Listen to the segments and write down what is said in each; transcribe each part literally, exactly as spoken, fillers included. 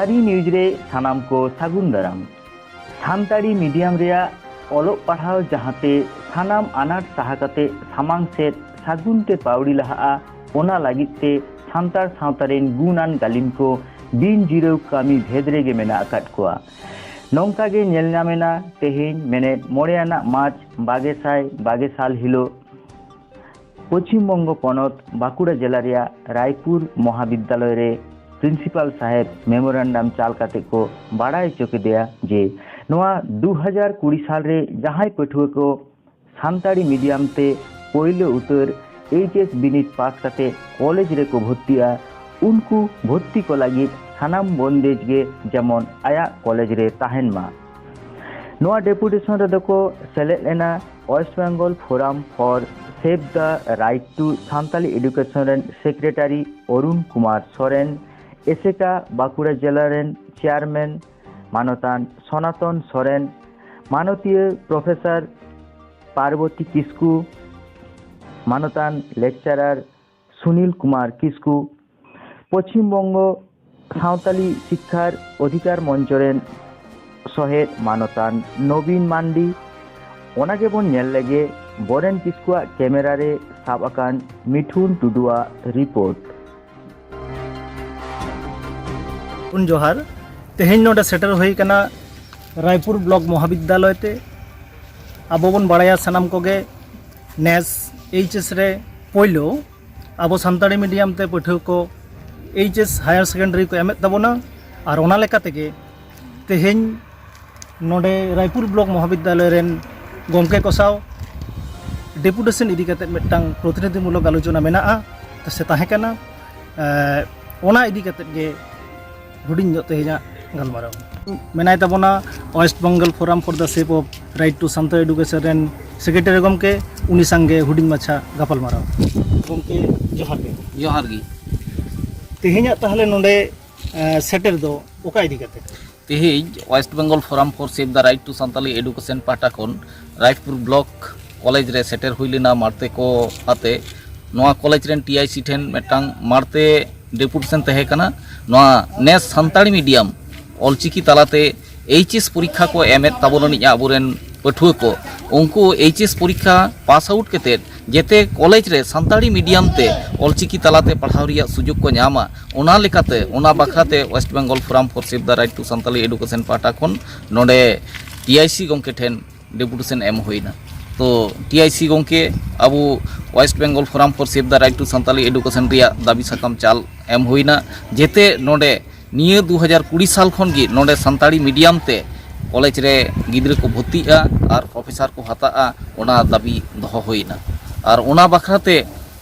ᱟᱹᱨᱤ ᱱᱤᱭᱩᱡᱽ ᱨᱮ ᱥᱟᱱᱟᱢ ᱠᱚ ᱥᱟᱹᱜᱩᱱ ᱫᱟᱨᱟᱢ᱾ ᱥᱟᱱᱛᱟᱲᱤ ᱢᱤᱰᱤᱭᱟᱢ ᱨᱮᱭᱟᱜ ᱚᱞᱚᱜ ᱯᱟᱲᱦᱟᱣ ᱡᱟᱦᱟᱸᱛᱮ ᱥᱟᱱᱟᱢ ᱟᱱᱟᱴ ᱥᱟᱦᱟ ᱠᱟᱛᱮ ᱥᱟᱢᱟᱝ ᱥᱮᱫ ᱥᱟᱹᱜᱩᱱ ᱛᱮ ᱯᱟᱹᱣᱲᱤ ᱞᱟᱦᱟᱜᱼᱟ, ᱚᱱᱟ ᱞᱟᱹᱜᱤᱫ ᱛᱮ ᱥᱟᱱᱛᱟᱲ ᱥᱟᱶᱛᱟ ᱨᱮᱱ ᱜᱩᱱᱟᱱ ᱜᱟᱹᱞᱤᱢ ᱠᱚ ᱵᱤᱱ ᱡᱤᱨᱟᱹᱣ ᱠᱟᱹᱢᱤ ᱵᱷᱮᱫ ᱨᱮᱜᱮ ᱢᱮᱱᱟᱜ ᱟᱠᱟᱫ ᱠᱚᱣᱟ᱾ ᱱᱚᱝᱠᱟ ᱜᱮ ᱧᱮᱞ ᱧᱟᱢ ᱮᱱᱟ ᱛᱮᱦᱮᱧ ᱢᱮᱱᱮᱫ ᱢᱚᱬᱮ ᱟᱱᱟᱜ ᱢᱟᱨᱪ ᱵᱟᱜᱮ ᱥᱟᱭ ᱵᱟᱜᱮ ᱥᱟᱞ ᱦᱤᱞᱳᱜ ᱯᱚᱪᱷᱤᱢ ᱵᱚᱝᱜᱚ ᱯᱚᱱᱚᱛ ᱵᱟᱸᱠᱩᱲᱟ ᱡᱮᱞᱟ ᱨᱮᱭᱟᱜ ᱨᱟᱭᱯᱩᱨ ᱢᱚᱦᱟᱵᱤᱫᱽᱫᱟᱞᱚᱭ ᱨᱮ ᱯᱨᱤᱱᱥᱤᱯᱟᱞ ᱥᱟᱦᱮᱵᱽ ᱢᱮᱢᱳᱨᱟᱱᱰᱟᱢ ᱪᱟᱞ ᱠᱟᱛᱮ ᱠᱚ ᱵᱟᱲᱟᱭ ᱦᱚᱪᱚ ᱠᱮᱫᱮᱭᱟ ᱡᱮ ᱱᱚᱣᱟ ᱫᱩ ᱦᱟᱡᱟᱨ ᱠᱩᱲᱤ ᱥᱟᱞ ᱨᱮ ᱡᱟᱦᱟᱸᱭ ᱯᱟᱹᱴᱷᱩᱣᱟᱹ ᱠᱚ ᱥᱟᱱᱛᱟᱲᱤ ᱢᱤᱰᱤᱭᱟᱢ ᱛᱮ ᱯᱳᱭᱞᱳ ᱩᱛᱟᱹᱨ ᱮᱭᱤᱪ ᱮᱥ ᱵᱤᱱᱤᱰ ᱯᱟᱥ ᱠᱟᱛᱮ ᱠᱚᱞᱮᱡᱽ ᱨᱮᱠᱚ ᱵᱷᱚᱨᱛᱤᱜᱼᱟ, ᱩᱱᱠᱩ ᱵᱷᱚᱨᱛᱤ ᱠᱚ ᱞᱟᱹᱜᱤᱫ ᱥᱟᱱᱟᱢ ᱵᱚᱱᱫᱮᱡᱽ ᱜᱮ ᱡᱮᱢᱚᱱ ᱟᱭᱟᱜ ᱠᱚᱞᱮᱡᱽ ᱨᱮ ᱛᱟᱦᱮᱱ ᱢᱟ᱾ ᱱᱚᱣᱟ ᱰᱮᱯᱩᱴᱮᱥᱚᱱ ᱨᱮᱫᱚ ᱠᱚ ᱥᱮᱞᱮᱫ ᱞᱮᱱᱟ West Bengal Forum for Save the Right to Santali Education ᱨᱮᱱ ᱥᱮᱠᱨᱮᱴᱟᱨᱤ ᱚᱨᱩᱱ ᱠᱩᱢᱟᱨ ᱥᱚᱨᱮᱱ, ᱮᱥᱮᱠᱟ ᱵᱟᱸᱠᱩᱲᱟ ᱡᱮᱞᱟ ᱨᱮᱱ ᱪᱮᱭᱟᱨᱢᱮᱱ ᱢᱟᱱᱚᱛᱟᱱ ᱥᱚᱱᱟᱛᱚᱱ ᱥᱚᱨᱮᱱ, ᱢᱟᱱᱚᱛᱤᱭᱟᱹ ᱯᱨᱚᱯᱷᱮᱥᱚᱨ ᱯᱟᱨᱵᱚᱛᱤ ᱠᱤᱥᱠᱩ, ᱢᱟᱱᱚᱛᱟᱱ ᱞᱮᱠᱪᱟᱨᱟᱨ ᱥᱩᱱᱤᱞ ᱠᱩᱢᱟᱨ ᱠᱤᱥᱠᱩ, ᱯᱚᱪᱷᱤᱢ ᱵᱚᱝᱜᱚ ᱥᱟᱶᱛᱟᱞᱤ ᱥᱤᱠᱠᱷᱟᱨ ᱚᱫᱷᱤᱠᱟᱨ ᱢᱚᱧᱪᱚ ᱨᱮᱱ ᱥᱚᱦᱮᱫ ᱢᱟᱱᱚᱛᱟᱱ ᱱᱚᱵᱤᱱ ᱢᱟᱱᱰᱤ, ᱚᱱᱟ ᱜᱮᱵᱚᱱ ᱧᱮᱞ ᱞᱮᱜᱮ ᱵᱚᱨᱮᱱ ᱠᱤᱥᱠᱩᱣᱟᱜ ᱠᱮᱢᱮᱨᱟ ᱨᱮ ᱥᱟᱵ ᱟᱠᱟᱱ ᱢᱤᱴᱷᱩᱱ ᱴᱩᱰᱩᱣᱟᱜ ᱨᱤᱯᱳᱨᱴ᱾ ᱩᱱ ᱡᱚᱦᱟᱨ, ᱛᱮᱦᱮᱧ ᱱᱚᱰᱮ ᱥᱮᱴᱮᱨ ᱦᱩᱭ ᱟᱠᱟᱱᱟ ᱨᱟᱭᱯᱩᱨ ᱵᱞᱚᱠ ᱢᱚᱦᱟᱵᱤᱫᱽᱫᱟᱞᱚᱭ ᱛᱮ᱾ ᱟᱵᱚ ᱵᱚᱱ ᱵᱟᱲᱟᱭᱟ ᱥᱟᱱᱟᱢ ᱠᱚᱜᱮ ᱱᱮᱥ ᱮᱭᱤᱪ ᱮᱥ ᱨᱮ ᱯᱳᱭᱞᱳ ᱟᱵᱚ ᱥᱟᱱᱛᱟᱲᱤ ᱢᱤᱰᱤᱭᱟᱢ ᱛᱮ ᱯᱟᱹᱴᱷᱩᱣᱟᱹ ᱠᱚ ᱮᱭᱤᱪ ᱮᱥ ᱦᱟᱭᱟᱨ ᱥᱮᱠᱮᱱᱰᱟᱨᱤ ᱠᱚ ᱮᱢᱮᱫ ᱛᱟᱵᱚᱱᱟ᱾ ᱟᱨ ᱚᱱᱟ ᱞᱮᱠᱟ ᱛᱮᱜᱮ ᱛᱮᱦᱮᱧ ᱱᱚᱰᱮ ᱨᱟᱭᱯᱩᱨ ᱵᱞᱚᱠ ᱢᱚᱦᱟᱵᱤᱫᱽᱫᱟᱞᱚᱭ ᱨᱮᱱ ᱜᱚᱢᱠᱮ ᱠᱚ ᱥᱟᱶ ᱰᱮᱯᱩᱴᱮᱥᱚᱱ ᱤᱫᱤ ᱠᱟᱛᱮᱫ ᱢᱤᱫᱴᱟᱝ ᱯᱨᱚᱛᱤᱱᱤᱫᱷᱤᱢᱩᱞᱚᱠ ᱟᱞᱳᱪᱚᱱᱟ ᱢᱮᱱᱟᱜᱼᱟ, ᱥᱮ ᱛᱟᱦᱮᱸ ᱠᱟᱱᱟ᱾ ᱮ, ᱚᱱᱟ ᱤᱫᱤ ᱠᱟᱛᱮᱫ ᱜᱮ ᱦᱩᱰᱤᱧ ᱧᱚᱜ ᱛᱮᱦᱮᱧᱟᱜ ᱜᱟᱞᱢᱟᱨᱟᱣ᱾ ᱢᱮᱱᱟᱭ ᱛᱟᱵᱚᱱᱟ West Bengal Forum for the Save of Right to Santali Education ᱨᱮᱱ ᱥᱮᱠᱨᱮᱴᱟᱨᱤ ᱜᱚᱢᱠᱮ, ᱩᱱᱤ ᱥᱟᱝᱜᱮ ᱦᱩᱰᱤᱧ ᱢᱟᱪᱷᱟ ᱜᱟᱯᱟᱞᱢᱟᱨᱟᱣ᱾ ᱜᱚᱢᱠᱮ, ᱡᱚᱦᱟᱨ ᱜᱮ᱾ ᱡᱚᱦᱟᱨ ᱜᱮ᱾ ᱛᱮᱦᱮᱧᱟᱜ ᱛᱟᱦᱚᱞᱮ ᱱᱚᱰᱮ, ᱮ, ᱥᱮᱴᱮᱨ ᱫᱚ ᱚᱠᱟ ᱤᱫᱤ ᱠᱟᱛᱮ? ᱛᱮᱦᱮᱧ West Bengal Forum for Save the Right to Santali Education ᱯᱟᱦᱴᱟ ᱠᱷᱚᱱ ᱨᱟᱭᱯᱩᱨ ᱵᱞᱚᱠ ᱠᱚᱞᱮᱡᱽ ᱨᱮ ᱥᱮᱴᱮᱨ ᱦᱩᱭ ᱞᱮᱱᱟ ᱢᱟᱲᱛᱮ ᱠᱚ ᱟᱛᱮ᱾ ᱱᱚᱣᱟ ᱠᱚᱞᱮᱡᱽ ᱨᱮᱱ ᱴᱤ ᱟᱭ ᱥᱤ ᱴᱷᱮᱱ ᱢᱤᱫᱴᱟᱝ ᱢᱟᱲᱛᱮ ᱰᱮᱯᱩᱴᱮᱥᱚᱱ ᱛᱟᱦᱮᱸ ᱠᱟᱱᱟ᱾ ᱱᱚᱣᱟ ᱱᱮᱥ ᱥᱟᱱᱛᱟᱲᱤ ᱢᱤᱰᱤᱭᱟᱢ ᱚᱞᱪᱤᱠᱤ ᱛᱟᱞᱟᱛᱮ ᱮᱭᱤᱪ ᱮᱥ ᱯᱚᱨᱤᱠᱠᱷᱟ ᱠᱚ ᱮᱢᱮᱫ ᱛᱟᱵᱚᱱ ᱟᱹᱱᱤᱡ ᱟᱵᱚᱨᱮᱱ ᱯᱟᱹᱴᱷᱩᱣᱟᱹ ᱠᱚ, ᱩᱱᱠᱩ ᱮᱭᱤᱪ ᱮᱥ ᱯᱚᱨᱤᱠᱠᱷᱟ ᱯᱟᱥ ᱟᱣᱩᱴ ᱠᱟᱛᱮᱫ ᱡᱮᱛᱮ ᱠᱚᱞᱮᱡᱽ ᱨᱮ ᱥᱟᱱᱛᱟᱲᱤ ᱢᱤᱰᱤᱭᱟᱢ ᱛᱮ ᱚᱞᱪᱤᱠᱤ ᱛᱟᱞᱟᱛᱮ ᱯᱟᱲᱦᱟᱣ ᱨᱮᱭᱟᱜ ᱥᱩᱡᱳᱜᱽ ᱠᱚ ᱧᱟᱢᱟ, ᱚᱱᱟ ᱞᱮᱠᱟᱛᱮ ᱚᱱᱟ ᱵᱟᱠᱷᱨᱟᱛᱮ West Bengal Forum for Save the Right to Santali Education ᱯᱟᱦᱴᱟ ᱠᱷᱚᱱ ᱱᱚᱰᱮ ᱴᱤ ᱟᱭ ᱥᱤ ᱜᱚᱢᱠᱮ ᱴᱷᱮᱱ ᱰᱮᱯᱩᱴᱮᱥᱚᱱ ᱮᱢ ᱦᱩᱭᱱᱟ᱾ ᱛᱚ ᱴᱤ ᱟᱭ ᱥᱤ ᱜᱚᱢᱠᱮ, ᱟᱵᱚ West Bengal Forum for Save the Right to Santali Education ᱨᱮᱭᱟᱜ ᱫᱟᱹᱵᱤ ᱥᱟᱠᱟᱢ ᱪᱟᱞ ᱮᱢ ᱦᱩᱭᱱᱟ, ᱡᱮᱛᱮ ᱱᱚᱰᱮ ᱱᱤᱭᱟᱹ ᱫᱩ ᱦᱟᱡᱟᱨ ᱠᱩᱲᱤ ᱥᱟᱞ ᱠᱷᱚᱱ ᱜᱮ ᱱᱚᱰᱮ ᱥᱟᱱᱛᱟᱲᱤ ᱢᱤᱰᱤᱭᱟᱢ ᱛᱮ ᱠᱚᱞᱮᱡᱽ ᱨᱮ ᱜᱤᱫᱽᱨᱟᱹ ᱠᱚ ᱵᱷᱚᱨᱛᱤᱜᱼᱟ ᱟᱨ ᱯᱨᱚᱯᱷᱮᱥᱟᱨ ᱠᱚ ᱦᱟᱛᱟᱜᱼᱟ, ᱚᱱᱟ ᱫᱟᱹᱵᱤ ᱫᱚᱦᱚ ᱦᱩᱭᱱᱟ᱾ ᱟᱨ ᱚᱱᱟ ᱵᱟᱠᱷᱨᱟᱛᱮ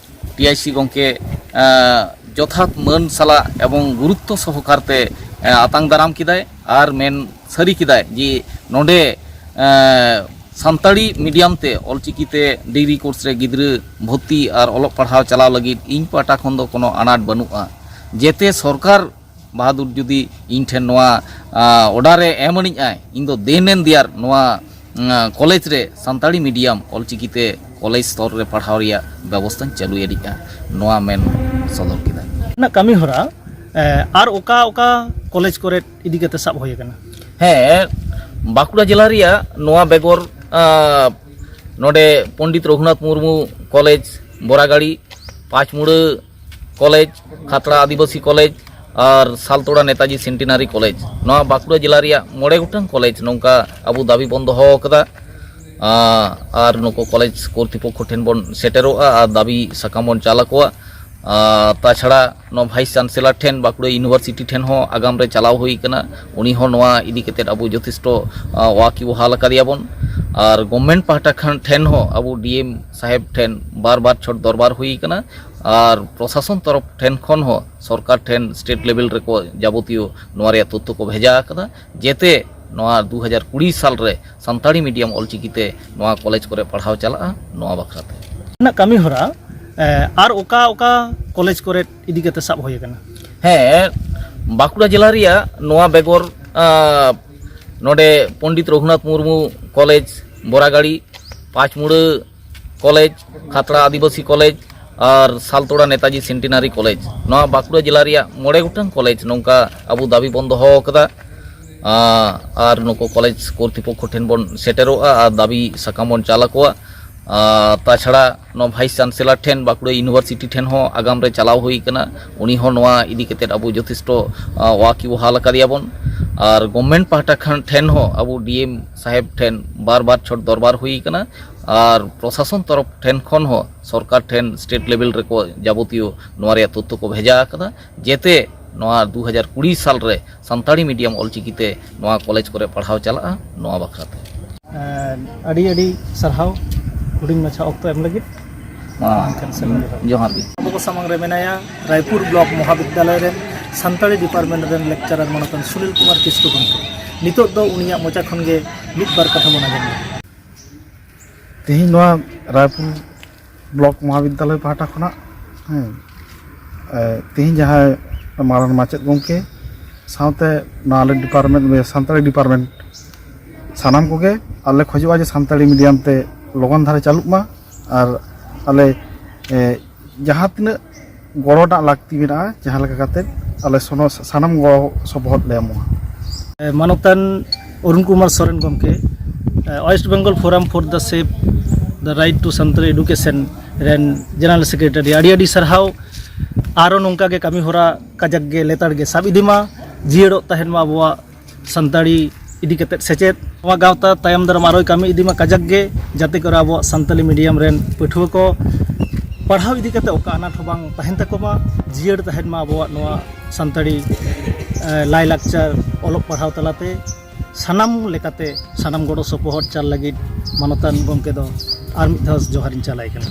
ᱴᱤ ᱟᱭ ᱥᱤ ᱜᱚᱢᱠᱮ, ᱮᱸ, ᱡᱚᱛᱷᱟᱛ ᱢᱟᱹᱱ ᱥᱟᱞᱟᱜ ᱮᱵᱚᱝ ᱜᱩᱨᱩᱛᱛᱚ ᱥᱚᱦᱚᱠᱟᱨ ᱛᱮ, ᱮᱸ, ᱟᱛᱟᱝ ᱫᱟᱨᱟᱢ ᱠᱮᱫᱟᱭ ᱟᱨ ᱢᱮᱱ ᱥᱟᱹᱨᱤ ᱠᱮᱫᱟᱭ ᱡᱮ ᱱᱚᱰᱮ, ᱮᱸ, ᱥᱟᱱᱛᱟᱲᱤ ᱢᱤᱰᱤᱭᱟᱢ ᱛᱮ ᱚᱞᱪᱤᱠᱤ ᱛᱮ ᱰᱤᱜᱽᱨᱤ ᱠᱳᱨᱥ ᱨᱮ ᱜᱤᱫᱽᱨᱟᱹ ᱵᱷᱚᱨᱛᱤ ᱟᱨ ᱚᱞᱚᱜ ᱯᱟᱲᱦᱟᱣ ᱪᱟᱞᱟᱣ ᱞᱟᱹᱜᱤᱫ ᱤᱧ ᱯᱟᱦᱴᱟ ᱠᱷᱚᱱ ᱫᱚ ᱠᱳᱱᱳ ᱟᱱᱟᱴ ᱵᱟᱹᱱᱩᱜᱼᱟ᱾ ᱡᱮᱛᱮ ᱥᱚᱨᱠᱟᱨ ᱵᱟᱦᱟᱫᱩᱨ ᱡᱩᱫᱤ ᱤᱧ ᱴᱷᱮᱱ ᱱᱚᱣᱟ, ᱟ, ᱚᱰᱟᱨ ᱮ ᱮᱢ ᱟᱹᱱᱤᱡ ᱟᱭ, ᱤᱧ ᱫᱚ ᱫᱮᱱ ᱮᱱ ᱫᱮᱭᱟᱨ ᱱᱚᱣᱟ, ᱟ, ᱠᱚᱞᱮᱡᱽ ᱨᱮ ᱥᱟᱱᱛᱟᱲᱤ ᱢᱤᱰᱤᱭᱟᱢ ᱚᱞᱪᱤᱠᱤ ᱛᱮ ᱠᱚᱞᱮᱡᱽ ᱥᱛᱚᱨ ᱨᱮ ᱯᱟᱲᱦᱟᱣ ᱨᱮᱭᱟᱜ ᱵᱮᱵᱚᱥᱛᱷᱟᱧ ᱪᱟᱹᱞᱩᱭ ᱟᱹᱱᱤᱡᱼᱟ, ᱱᱚᱣᱟ ᱢᱮᱱ ᱥᱚᱫᱚᱨ ᱠᱮᱫᱟ᱾ ᱨᱮᱱᱟᱜ ᱠᱟᱹᱢᱤ ᱦᱚᱨᱟ, ᱮ, ᱟᱨ ᱚᱠᱟ ᱚᱠᱟ ᱠᱚᱞᱮᱡᱽ ᱠᱚᱨᱮ ᱤᱫᱤ ᱠᱟᱛᱮ ᱥᱟᱵ ᱦᱩᱭ ᱟᱠᱟᱱᱟ? ᱦᱮᱸ, ᱵᱟᱸᱠᱩᱲᱟ ᱡᱮᱞᱟ ᱨᱮᱭᱟᱜ ᱱᱚᱣᱟ ᱵᱮᱜᱚᱨ, ᱟ, ᱱᱚᱰᱮ ᱯᱚᱱᱰᱤᱛ ᱨᱚᱜᱷᱩᱱᱟᱛᱷ ᱢᱩᱨᱢᱩ ᱠᱚᱞᱮᱡᱽ, ᱵᱚᱨᱟᱜᱟᱲᱤ, ᱯᱟᱸᱪᱢᱩᱲᱟᱹ ᱠᱚᱞᱮᱡᱽ, ᱠᱷᱟᱛᱲᱟ ᱟᱹᱫᱤᱵᱟᱹᱥᱤ ᱠᱚᱞᱮᱡᱽ ᱟᱨ ᱥᱟᱞᱛᱳᱲᱟ ᱱᱮᱛᱟᱡᱤ ᱥᱮᱱᱴᱤᱱᱟᱨᱤ ᱠᱚᱞᱮᱡᱽ, ᱱᱚᱣᱟ ᱵᱟᱸᱠᱩᱲᱟ ᱡᱮᱞᱟ ᱨᱮᱭᱟᱜ ᱢᱚᱬᱮ ᱜᱚᱴᱟᱝ ᱠᱚᱞᱮᱡᱽ ᱱᱚᱝᱠᱟ ᱟᱵᱚ ᱫᱟᱹᱵᱤ ᱵᱚᱱ ᱫᱚᱦᱚ ᱟᱠᱟᱫᱟ᱾ ᱟᱸ, ᱟᱨ ᱱᱩᱠᱩ ᱠᱚᱞᱮᱡᱽ ᱠᱚᱨᱛᱨᱤᱯᱚᱠᱠᱷᱚ ᱴᱷᱮᱱ ᱵᱚᱱ ᱥᱮᱴᱮᱨᱚᱜᱼᱟ ᱟᱨ ᱫᱟᱹᱵᱤ ᱥᱟᱠᱟᱢ ᱵᱚᱱ ᱪᱟᱞ ᱟᱠᱚᱣᱟ᱾ ᱟᱸ, ᱛᱟᱪᱷᱟᱲᱟ ᱱᱚᱣᱟ ᱵᱷᱟᱭᱤᱥ ᱪᱟᱱᱥᱮᱞᱟᱨ ᱴᱷᱮᱱ ᱵᱟᱸᱠᱩᱲᱟ ᱤᱭᱩᱱᱤᱵᱷᱟᱨᱥᱤᱴᱤ ᱴᱷᱮᱱ ᱦᱚᱸ ᱟᱜᱟᱢ ᱨᱮ ᱪᱟᱞᱟᱣ ᱦᱩᱭ ᱟᱠᱟᱱᱟ, ᱩᱱᱤ ᱦᱚᱸ ᱱᱚᱣᱟ ᱤᱫᱤ ᱠᱟᱛᱮᱫ ᱟᱵᱚ ᱡᱚᱛᱷᱮᱥᱴᱚ, ᱟᱸ, ᱣᱟᱠᱤᱵᱚᱦᱟᱞ ᱟᱠᱟᱫᱮᱭᱟ ᱵᱚᱱ᱾ ᱟᱨ ᱜᱚᱵᱷᱢᱮᱱᱴ ᱯᱟᱦᱴᱟ ᱠᱷᱟᱱ ᱴᱷᱮᱱ ᱦᱚᱸ ᱟᱵᱚ ᱰᱤ ᱮᱢ ᱥᱟᱦᱮᱵᱽ ᱴᱷᱮᱱ ᱵᱟᱨ ᱵᱟᱨ ᱪᱷᱚᱴ ᱫᱚᱨᱵᱟᱨ ᱦᱩᱭ ᱟᱠᱟᱱᱟ᱾ ᱟᱨ ᱯᱨᱚᱥᱟᱥᱚᱱ ᱛᱚᱨᱚᱯ ᱴᱷᱮᱱ ᱠᱷᱚᱱ ᱦᱚᱸ ᱥᱚᱨᱠᱟᱨ ᱴᱷᱮᱱ ᱥᱴᱮᱴ ᱞᱮᱵᱮᱞ ᱨᱮᱠᱚ ᱡᱟᱵᱚᱛᱤᱭᱚ ᱱᱚᱣᱟ ᱨᱮᱭᱟᱜ ᱛᱚᱛᱛᱷᱚ ᱠᱚ ᱵᱷᱮᱡᱟ ᱟᱠᱟᱫᱟ, ᱡᱮᱛᱮ ᱱᱚᱣᱟ ᱫᱩ ᱦᱟᱡᱟᱨ ᱠᱩᱲᱤ ᱥᱟᱞ ᱨᱮ ᱥᱟᱱᱛᱟᱲᱤ ᱢᱤᱰᱤᱭᱟᱢ ᱚᱞᱪᱤᱠᱤ ᱛᱮ ᱱᱚᱣᱟ ᱠᱚᱞᱮᱡᱽ ᱠᱚᱨᱮ ᱯᱟᱲᱦᱟᱣ ᱪᱟᱞᱟᱜᱼᱟ, ᱱᱚᱣᱟ ᱵᱟᱠᱷᱨᱟ ᱛᱮ᱾ ᱨᱮᱱᱟᱜ ᱠᱟᱹᱢᱤ ᱦᱚᱨᱟ, ᱮ, ᱟᱨ ᱚᱠᱟ ᱚᱠᱟ ᱠᱚᱞᱮᱡᱽ ᱠᱚᱨᱮ ᱤᱫᱤ ᱠᱟᱛᱮ ᱥᱟᱵ ᱦᱩᱭ ᱟᱠᱟᱱᱟ? ᱦᱮᱸ, ᱵᱟᱸᱠᱩᱲᱟ ᱡᱮᱞᱟ ᱨᱮᱭᱟᱜ ᱱᱚᱣᱟ ᱵᱮᱜᱚᱨ, ᱟ, ᱱᱚᱰᱮ ᱯᱚᱱᱰᱤᱛ ᱨᱚᱜᱷᱩᱱᱟᱛᱷ ᱢᱩᱨᱢᱩ ᱠᱚᱞᱮᱡᱽ, ᱵᱚᱨᱟᱜᱟᱲᱤ, ᱯᱟᱸᱪᱢᱩᱲᱟᱹ ᱠᱚᱞᱮᱡᱽ, ᱠᱷᱟᱛᱲᱟ ᱟᱹᱫᱤᱵᱟᱹᱥᱤ ᱠᱚᱞᱮᱡᱽ ᱟᱨ ᱥᱟᱞᱛᱳᱲᱟ ᱱᱮᱛᱟᱡᱤ ᱥᱮᱱᱴᱤᱱᱟᱨᱤ ᱠᱚᱞᱮᱡᱽ, ᱱᱚᱣᱟ ᱵᱟᱸᱠᱩᱲᱟ ᱡᱮᱞᱟ ᱨᱮᱭᱟᱜ ᱢᱚᱬᱮ ᱜᱚᱴᱟᱝ ᱠᱚᱞᱮᱡᱽ ᱱᱚᱝᱠᱟ ᱟᱵᱚ ᱫᱟᱹᱵᱤ ᱵᱚᱱ ᱫᱚᱦᱚ ᱟᱠᱟᱫᱟ᱾ ᱟᱨ ᱱᱩᱠᱩ ᱠᱚᱞᱮᱡᱽ ᱠᱚᱨᱛᱨᱤᱯᱚᱠᱠᱷᱚ ᱴᱷᱮᱱ ᱵᱚᱱ ᱥᱮᱴᱮᱨᱚᱜᱼᱟ ᱟᱨ ᱫᱟᱹᱵᱤ ᱥᱟᱠᱟᱢ ᱵᱚᱱ ᱪᱟᱞ ᱟᱠᱚᱣᱟ᱾ ᱟᱨ ᱛᱟᱪᱷᱟᱲᱟ ᱱᱚᱣᱟ ᱵᱷᱟᱭᱤᱥ ᱪᱟᱱᱥᱮᱞᱟᱨ ᱴᱷᱮᱱ ᱵᱟᱸᱠᱩᱲᱟ ᱤᱭᱩᱱᱤᱵᱷᱟᱨᱥᱤᱴᱤ ᱴᱷᱮᱱ ᱦᱚᱸ ᱟᱜᱟᱢ ᱨᱮ ᱪᱟᱞᱟᱣ ᱦᱩᱭ ᱟᱠᱟᱱᱟ᱾ ᱩᱱᱤ ᱦᱚᱸ ᱱᱚᱣᱟ ᱤᱫᱤ ᱠᱟᱛᱮᱫ ᱟᱵᱚ ᱡᱚᱛᱷᱮᱥᱴᱚ ᱣᱟᱠᱤᱵᱚᱦᱟᱞ ᱟᱠᱟᱫᱮᱭᱟ ᱵᱚᱱ᱾ ᱟᱨ ᱜᱚᱵᱷᱢᱮᱱᱴ ᱯᱟᱦᱴᱟ ᱠᱷᱚᱱ ᱴᱷᱮᱱ ᱦᱚᱸ ᱟᱵᱚ ᱰᱤ ᱮᱢ ᱥᱟᱦᱮᱵᱽ ᱴᱷᱮᱱ ᱵᱟᱨ ᱵᱟᱨ ᱪᱷᱚᱴ ᱫᱚᱨᱵᱟᱨ ᱦᱩᱭ ᱟᱠᱟᱱᱟ᱾ ᱟᱨ ᱯᱨᱚᱥᱟᱥᱚᱱ ᱛᱚᱨᱚᱯ ᱴᱷᱮᱱ ᱠᱷᱚᱱ ᱦᱚᱸ, ᱥᱚᱨᱠᱟᱨ ᱴᱷᱮᱱ, ᱥᱴᱮᱴ ᱞᱮᱵᱮᱞ ᱨᱮᱠᱚ ᱡᱟᱵᱚᱛᱤᱭᱚ ᱱᱚᱣᱟ ᱨᱮᱭᱟᱜ ᱛᱚᱛᱛᱷᱚ ᱠᱚ ᱵᱷᱮᱡᱟ ᱟᱠᱟᱫᱟ, ᱡᱮᱛᱮ ᱱᱚᱣᱟ ᱫᱩ ᱦᱟᱡᱟᱨ ᱠᱩᱲᱤ ᱥᱟᱞ ᱨᱮ ᱥᱟᱱᱛᱟᱲᱤ ᱢᱤᱰᱤᱭᱟᱢ ᱚᱞᱪᱤᱠᱤ ᱛᱮ ᱱᱚᱣᱟ ᱠᱚᱞᱮᱡᱽ ᱠᱚᱨᱮ ᱯᱟᱲᱦᱟᱣ ᱪᱟᱞᱟᱜᱼᱟ, ᱱᱚᱣᱟ ᱵᱟᱠᱷᱨᱟ ᱛᱮ᱾ ᱟᱹᱰᱤ ᱟᱹᱰᱤ ᱥᱟᱨᱦᱟᱣ ᱦᱩᱰᱤᱧ ᱢᱟᱪᱷᱟ ᱚᱠᱛᱚ ᱮᱢ ᱞᱟᱹᱜᱤᱫ᱾ ᱢᱟ, ᱮᱱᱠᱷᱟᱱ ᱥᱟᱹᱜᱩᱱ ᱡᱚᱦᱟᱨ᱾ ᱡᱚᱦᱟᱨ ᱜᱮ᱾ ᱟᱵᱚ ᱠᱚ ᱥᱟᱢᱟᱝ ᱨᱮ ᱢᱮᱱᱟᱭᱟ ᱨᱟᱭᱯᱩᱨ ᱵᱞᱚᱠ ᱢᱚᱦᱟᱵᱤᱫᱽᱫᱟᱞᱚᱭ ᱨᱮᱱ ᱥᱟᱱᱛᱟᱲᱤ ᱰᱤᱯᱟᱨᱴᱢᱮᱱᱴ ᱨᱮᱱ ᱞᱮᱠᱪᱟᱨᱟᱨ ᱢᱟᱱᱚᱛᱟᱱ ᱥᱩᱱᱤᱞ ᱠᱩᱢᱟᱨ ᱠᱤᱥᱠᱩ ᱜᱚᱢᱠᱮ᱾ ᱱᱤᱛᱚᱜ ᱫᱚ ᱩᱱᱤᱭᱟᱜ ᱢᱚᱪᱟ ᱠᱷᱚᱱ ᱜᱮ ᱢᱤᱫ ᱵᱟᱨ ᱠᱟᱛᱷᱟ ᱵᱚᱱ ᱟᱸᱡᱚᱢ ᱞᱮᱜᱮ᱾ ᱛᱮᱦᱮᱧ ᱱᱚᱣᱟ ᱨᱟᱭᱯᱩᱨ ᱵᱞᱚᱠ ᱢᱚᱦᱟᱵᱤᱫᱽᱫᱟᱞᱚᱭ ᱯᱟᱦᱴᱟ ᱠᱷᱚᱱᱟᱜ, ᱦᱮᱸ, ᱮ, ᱛᱮᱦᱮᱧ ᱡᱟᱦᱟᱸᱭ ᱢᱟᱨᱟᱝ ᱢᱟᱪᱮᱫ ᱜᱚᱢᱠᱮ ᱥᱟᱶᱛᱮ ᱱᱚᱣᱟ ᱟᱞᱮ ᱰᱤᱯᱟᱨᱴᱢᱮᱱᱴ, ᱥᱟᱱᱛᱟᱲᱤ ᱰᱤᱯᱟᱨᱴᱢᱮᱱᱴ, ᱥᱟᱱᱟᱢ ᱠᱚᱜᱮ ᱟᱞᱮ ᱠᱷᱚᱡᱚᱜᱼᱟ ᱡᱮ ᱥᱟᱱᱛᱟᱲᱤ ᱢᱤᱰᱤᱭᱟᱢ ᱛᱮ ᱞᱚᱜᱚᱱ ᱫᱷᱟᱨᱟ ᱪᱟᱹᱞᱩᱜ ᱢᱟ᱾ ᱟᱨ ᱟᱞᱮ, ᱮ, ᱡᱟᱦᱟᱸ ᱛᱤᱱᱟᱹᱜ ᱜᱚᱲᱚ ᱨᱮᱱᱟᱜ ᱞᱟᱹᱠᱛᱤ ᱢᱮᱱᱟᱜᱼᱟ, ᱡᱟᱦᱟᱸ ᱞᱮᱠᱟ ᱠᱟᱛᱮᱫ ᱟᱞᱮ ᱥᱚᱱᱚ-, ᱥᱟᱱᱟᱢ ᱜᱚᱲᱚ ᱥᱚᱯᱚᱦᱚᱫ ᱞᱮ ᱮᱢᱚᱜᱼᱟ᱾ ᱢᱟᱱᱚᱛᱟᱱ ᱚᱨᱩᱱ ᱠᱩᱢᱟᱨ ᱥᱚᱨᱮᱱ ᱜᱚᱢᱠᱮ, West Bengal Forum for the Save the Right to Santali Education ᱨᱮᱱ ᱡᱮᱱᱟᱨᱮᱞ ᱥᱮᱠᱨᱮᱴᱟᱨᱤ, ᱟᱹᱰᱤ ᱟᱹᱰᱤ ᱥᱟᱨᱦᱟᱣ᱾ ᱟᱨᱚ ᱱᱚᱝᱠᱟ ᱜᱮ ᱠᱟᱹᱢᱤ ᱦᱚᱨᱟ ᱠᱟᱡᱟᱠ ᱜᱮ ᱞᱮᱛᱟᱲ ᱜᱮ ᱥᱟᱵ ᱤᱫᱤ ᱢᱟ, ᱡᱤᱭᱟᱹᱲᱚᱜ ᱛᱟᱦᱮᱱ ᱢᱟ ᱟᱵᱚᱣᱟᱜ ᱥᱟᱱᱛᱟᱲᱤ ᱤᱫᱤ ᱠᱟᱛᱮᱫ ᱥᱮᱪᱮᱫ᱾ ᱱᱚᱣᱟ ᱜᱟᱶᱛᱟ ᱛᱟᱭᱚᱢ ᱫᱟᱨᱟᱢ ᱟᱨᱚᱭ ᱠᱟᱹᱢᱤ ᱤᱫᱤ ᱢᱟ ᱠᱟᱡᱟᱠ ᱜᱮ, ᱡᱟᱛᱮ ᱠᱚᱨᱮ ᱟᱵᱚᱣᱟᱜ ᱥᱟᱱᱛᱟᱞᱤ ᱢᱤᱰᱤᱭᱟᱢ ᱨᱮᱱ ᱯᱟᱹᱴᱷᱩᱣᱟᱹ ᱠᱚ ᱯᱟᱲᱦᱟᱣ ᱤᱫᱤ ᱠᱟᱛᱮᱫ ᱚᱠᱟ ᱟᱱᱟᱴ ᱦᱚᱸ ᱵᱟᱝ ᱛᱟᱦᱮᱱ ᱛᱟᱠᱚ ᱢᱟ, ᱡᱤᱭᱟᱹᱲ ᱛᱟᱦᱮᱱ ᱢᱟ ᱟᱵᱚᱣᱟᱜ ᱱᱚᱣᱟ ᱥᱟᱱᱛᱟᱲᱤ, ᱮ, ᱞᱟᱭᱼᱞᱟᱠᱪᱟᱨ ᱚᱞᱚᱜ ᱯᱟᱲᱦᱟᱣ ᱛᱟᱞᱟᱛᱮ᱾ ᱥᱟᱱᱟᱢ ᱞᱮᱠᱟᱛᱮ ᱥᱟᱱᱟᱢ ᱜᱚᱲᱚ ᱥᱚᱯᱚᱦᱚᱫ ᱪᱟᱞ ᱞᱟᱹᱜᱤᱫ ᱢᱟᱱᱚᱛᱟᱱ ᱜᱚᱢᱠᱮ ᱫᱚ ᱟᱨ ᱢᱤᱫ ᱫᱷᱟᱣ ᱡᱚᱦᱟᱨᱤᱧ ᱪᱟᱞᱟᱭ ᱠᱟᱱᱟ᱾